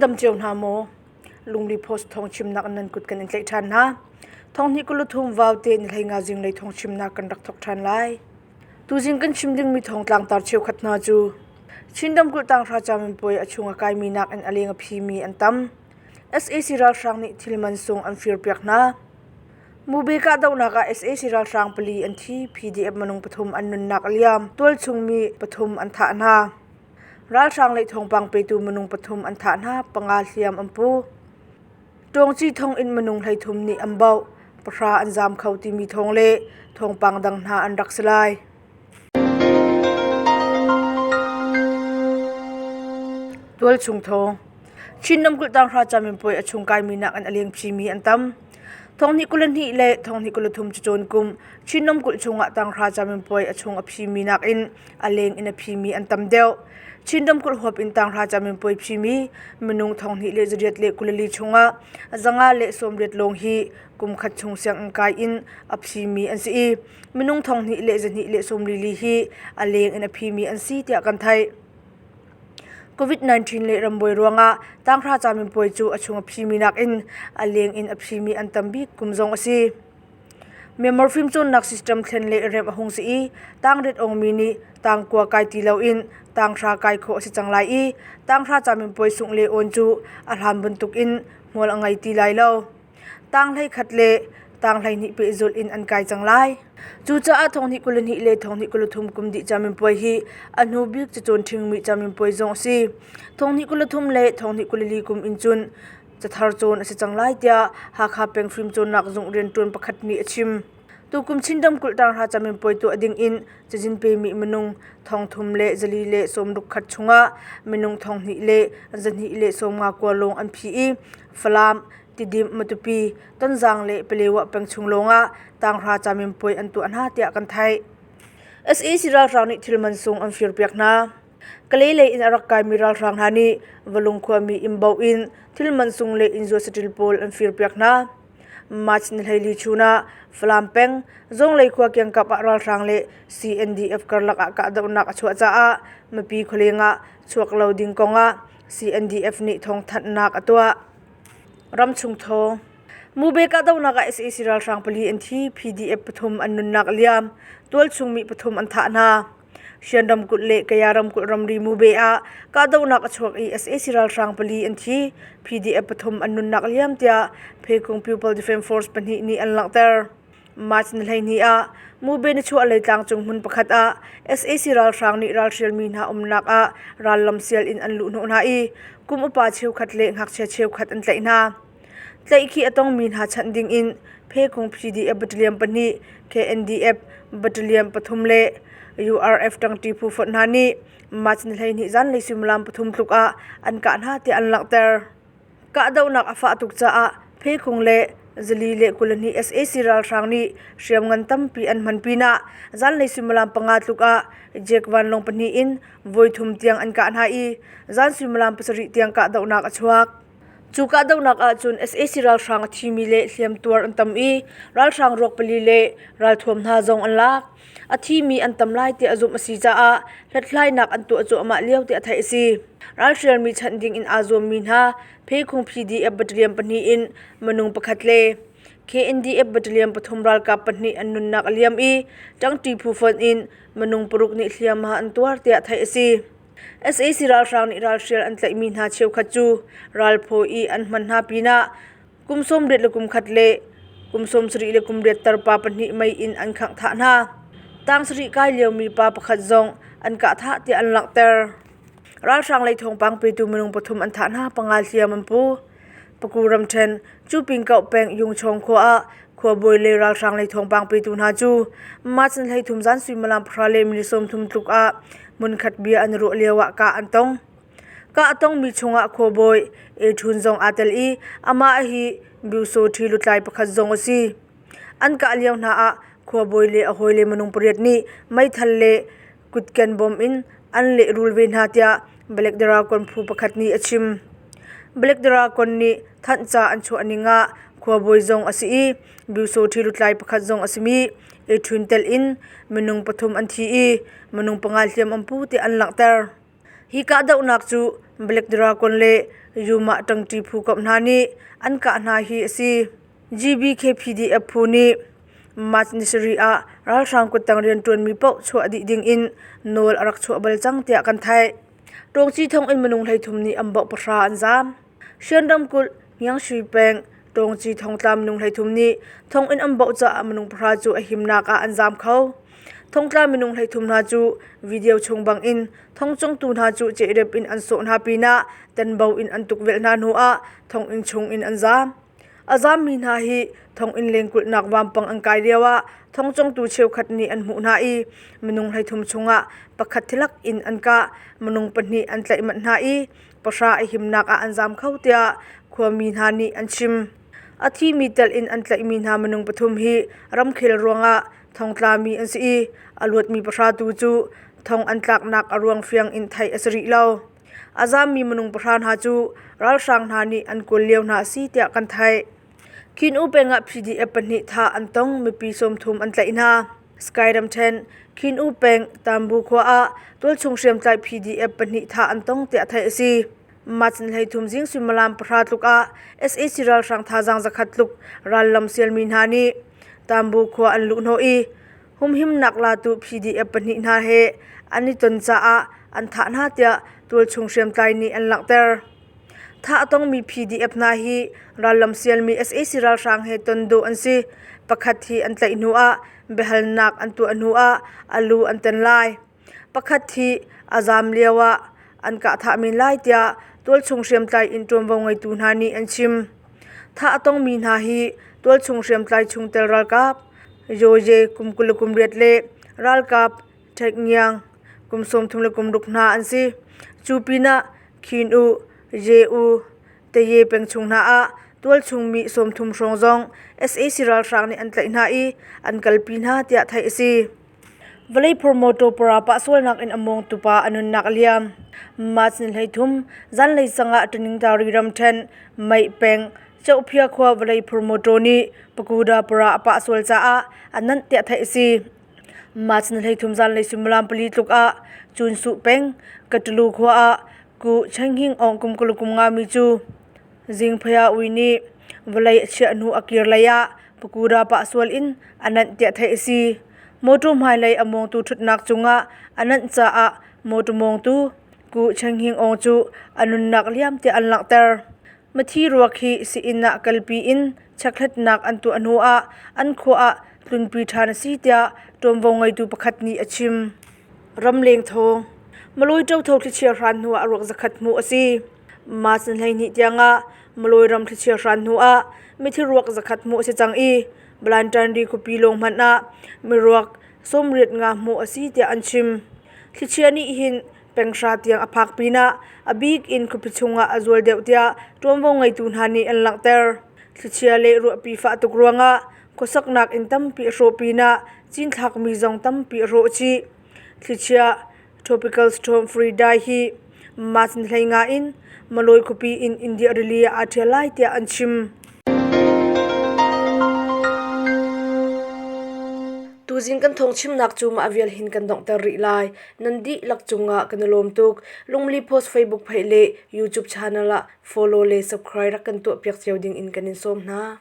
Nan dam cio hna maw? Lungli Post thawngchimnak in nan kut kan in tlaih ṭhan hna. Thonghnih kuluthum vaute ni hleinga zinglei thawngchimnak kan rak thawk ṭhan lai. Tuzing kan chim dingmi thawngtlang tar cheukhat hna cu Chin ramkulh tanghra caminpuai a chung a kaimi nakin a leng a phimi an tam. Sac ralhrang nih thil man sung an firpiak hna. Mube kahdohnak ah sac ralhrang pali an thi, PDF minung pathum an nunnak a liam, tualchung mi pathum an thah hna. Ralhrang lei thawngpang petu minung pathum an thah hna, panga hliam an pu. Ṭawngci thonginn minung 13 nih an bauh, pahra an zaam kho timi thawng le thawngpang dang hna an rak si lai. Tualchung thawng Chin ramkulh tanghra caminpuai a chung kaimi nakin a lengphimi an tam. Thonghnih 22 le thonghnih 23 cacawn kum Chin ramkulh chungah tanghra caminpuai a chung a phimi nakin a leng in a phimi an tam deuh. Chin ramkulh huap in tanghra caminpuai phimi minung thonghnih le zariat le 24 chungah 180 lawng hi kum khat chung sianginn kai in a phimi an si i minung thonghnih le zahnih le 44 hi a leng in a phimi an si tiah kan theih. COVID-19 le rambuai ruangah tanghra caminpuai cu a chung a phimi nakin a leng in a phimi an tam bik kum zong a si. Myanmar fimcawnnak system thlen le remh a hung si i tangriat ongmi nih tangkua kai ti loin tanghra kai khawh a si cang lai i tanghra caminpuai sungh le awn cu a hlan bantukin hmual a ngei ti lai lo. Tang 11 le tang 12 pehzulh in an kai cang lai. Cucaah thonghnih 22 le thonghnih 23 kum dih caminpuai hi a hnu bik cacawn ṭhingmi caminpuai zong a si. Thonghnih 23 le thonghnih 24 kum in cun cathar cawn a si cang lai tiah Hakha peng fimcawnnak zung rianṭuan pakhat nih a chim. Tukum Chin ramkulh tanghra caminpuai tuah ding in cazin pemi minung thongthum le zali le sawmruk khat chungah minung thonghnih le zahnih le sawmnga kua lawng an phi i Falam, Tidim, Matupi, Tonzang le Palewa peng chung lawngah tanghra caminpuai an tuah hna tiah kan theih. Sac ralhrang nih thil mansung an firpiak hna. Kalay lei in a rak kaimi ralhrang hna nih Valung khuami Imbo in thil mansung le innzua saṭil pawl an firpiak hna. March ni 14 chun ah Falam peng Zawnglei khua kiangkap ah ralhrang le CNDF karlak ah kahdohnak a chuah caah mipi khualeng ah chuak lo ding kong ah CNDF nih thawngthanhnak a tuah. Ramchung thawng Mube kahdohnak ah sac ralhrang pali an thi, PDF pathum an nunnak a liam, tualchung mi pathum an thah hna. Shan ramkulh le Kaya ramkulh ramri Mube ah kahdohnak a chuak i sac ralhrang pali an thi, PDF pathum an nunnak a liam tiah Phekung People Defence Force pahnih nih an langhter. March ni 12 ah Mube nichuahlei tlangcung hmun pakhat ah sac ralhrang nih ralhrialmi hna umnak ah rallam sial in an luhhnawh hna i kum upa cheukhat le ngakchia cheukhat an tlaih hna. Tlaihkhih a tongmi hna chanh ding in Phekung PDF battalion pahnih, KNDF battalion pathum le URF ṭangṭi phu fonh hna nih March ni 12 zanlei suimilam pathum tluk ah an kah hna tiah an langhter. Kahdohnak a fah tuk caah Phekung le zali le 22 sac ralhrang nih hriamngan tampi an hman pinah zanlei suimilam panga tluk ah Jack vanlawng pahnih in voithum tiang an kah hna i zan suimilam pasarih tiang kahdohnak a chuak. Cu kahdohnak ahcun sac ralhrang a thimi le hliamtuar an tam i ralhrang ruak pali le ralthuam hna zong an lak. A thimi an tam lai tiah zumh a si caah hlathlainak an tuah cuahmah lio tiah theih a si. Ralhrialmi chanh ding in aa zuammi hna Pheikhung PDF battalion pahnih in minung pakhat le KNDF battalion pathum ralkap pahnih an nunnak a liam i ṭangṭi phu fonh in minung paruk nih hliamhma an tuar tiah theih a si. Sac ralhrang nih ralhrial an tlaihmi hna cheukhat cu ralphaw i an hman hna pinah kum 81 le kum khat le kum 70 le kum riat tarpa pahnih mei in an khangh thah hna. Tang sarih kai liomi pa pakhat zong an kah thah tiah an langhter. Ralhrang lei thawngpang petu minung pathum an thah hna, panga hliam an pu. Paku ramṭhen Cupingkoh peng Yungchawng khua ah khuabawi le ralhrang lei thawngpang petu hna cu March ni 13 zan suimilam pahra le minute 30 tluk ah hmunkhat bia an i ruah lio ah kah an tong. Kah a tongmi chungah khuabawi E Htun zong aa tel i amah hi Byusawṭhi lutlai pakhat zong a si. An kah lio hna ah khuabawi le a hawile minung pariat nih meithal le kutken bom in an lehrul ve hna tiah Black Dragon phu pakhat nih a chim. Black Dragon nih thanhca an chuah ning ah khuabawi zong a si i Byusawṭhi lutlai pakhat zong a simi E Htun telh in minung pathum an thi i minung panga hliam an pu tiah an langhter. Hi kahdohnak cu Black Dragon le Yumah ṭangṭi phu komh hna nih an kah hna hi a si. GBKPDF phu nih March ni sarih ah ralhrang kuttang rianṭuanmi paoh chuah dih ding in nawl a rak chuah bal cang tiah kan theih. Ṭawngci thonginn minung 13 nih an baoh pahra an zaam. Shan ramkulh Ngiangsui peng Ṭawngci thongtla minung 13 nih thonginn an baoh caah minung pahra cu a himnak ah an zaam kho. Thongtla minung 13 hna cu video chung bangin thongcongtu hna cu cehrep in an sawh hna pinah tanbo in an tukvelh hna hnuah thonginn chung in an zaam. A zaammi hna hi thonginn lengkulhnak vampang an kai lioah thongcongtu cheukhat nih an hmuh hna i minung 13 chungah pakhat thilak in an kah, minung pahnih an tlaih manh hna i pahra a himnak ah an zaam kho tiah khuami hna nih an chim. A thimi telh in an tlaihmi hna minung pathum hi ramkhel ruangah thongtlami an si i a luatmi pahra tu cu thong an tlaknak a ruang fiang in theih a si rih lo. A zaammi minung pahra hna cu ralhrang hna nih an kawl lio hna a si tiah kan theih. Khin U peng ah PDF pahnih thah an tong, mipi 30 an tlaih hna. Sky ramṭhen, Khin U peng, Tambu khua ah tualchung hriamtlai PDF pahnih thah an tong tiah theih a si. March ni 13 zing suimilam pahra tluk ah sac ralhrang thazaang zakhat tluk rallam sialmi hna nih Tambu khua an luhhnawh i humhimnak latu PDF pahnih hna he an i ton caah an thah hna tiah tualchung hriamtlai nih an langhter. Thah a tongmi PDF hna hi rallam sialmi sac ralhrang he ton dawh an si. Pakhat hi an tlaih hnu ah biahalnak an tuah hnu ah a lu an tan lai. Pakhat hi a zaam lio ah an kah thah men lai tiah tualchung hriamtlai in ṭuanvo ngeitu hna nih an chim. Thah a tongmi hna hi tualchung hriamtlai chungtel ralkap Yoye kum 28 le ralkap Ṭhek Ngiang kum 36 hna an si. Cu pinah Khin U, Ye U, Taye peng chung hna ah tualchung mi 30 hrawng zong sac ralhrang nih an tlaih hna i an kalpi hna tiah theih a si. Vawlei phor mawṭaw para pah sualnak in a mawngtu pa a nunnak a liam. March ni 13 zanlei sang ah Taningtari ramṭhen Meih peng Cohphia khua vawlei phor mawṭaw nih Pagoda para a pah sual caah a nanh tiah theih a si. March ni 13 zanlei suimilam pali tluk ah Cunsuh peng Katalu khua ah Ku Changhing Aung kum 20 kum ngami cu Zingphaya ui nih vawlei a chiah hnu a kir lei ah Pagoda pah sual in a nanh tiah theih a si. Mawṭaw hmailei a mawngtu ṭhutnak cungah a nanh caah mawṭaw mawngtu Ku Changhing Aung cu a nunnak liam tiah an langhter. Mithi ruak hi sii-inn ah kalpi in chekhlatnak an tuah hnu ah an khua ah tlunpi ṭhan a si tiah ṭuanvo ngeitu pakhat nih a chim. Ramleng thawng. Malawi ṭotho thlichia hran hnu ah ruak zakhat hmuh a si. March ni 12 tiangah Malawi ram thlichia hran hnu ah mithi ruak zakhat hmuh a si cang i Blantyre khuapi lawng hmanh ah miruak 85 hmuh a si tiah an chim. Thlichia nih hin penghra tiang a phak pinah a bik in khuapi chungah a zual deuh tiah ṭuanvo ngeitu hna nih an langhter. Thlichia le ruahpi fah tuk ruangah khuasaknak inn tampi a hrawh pinah cinthlakmi zong tampi a hrawh chih. Thlichia Tropical Storm Frida hi March ni 15 in Malawi khuapi in India rili ah aa ṭhial lai tiah an chim. Tuzing kan thawngchimnak cu mah vial hin kan donghter rih lai. Nan dihlak cungah kan i lawm tuk. Lungli Post Facebook page le YouTube channel ah follow le subscribe rak kan tuahpiak cio ding in kan in sawm hna.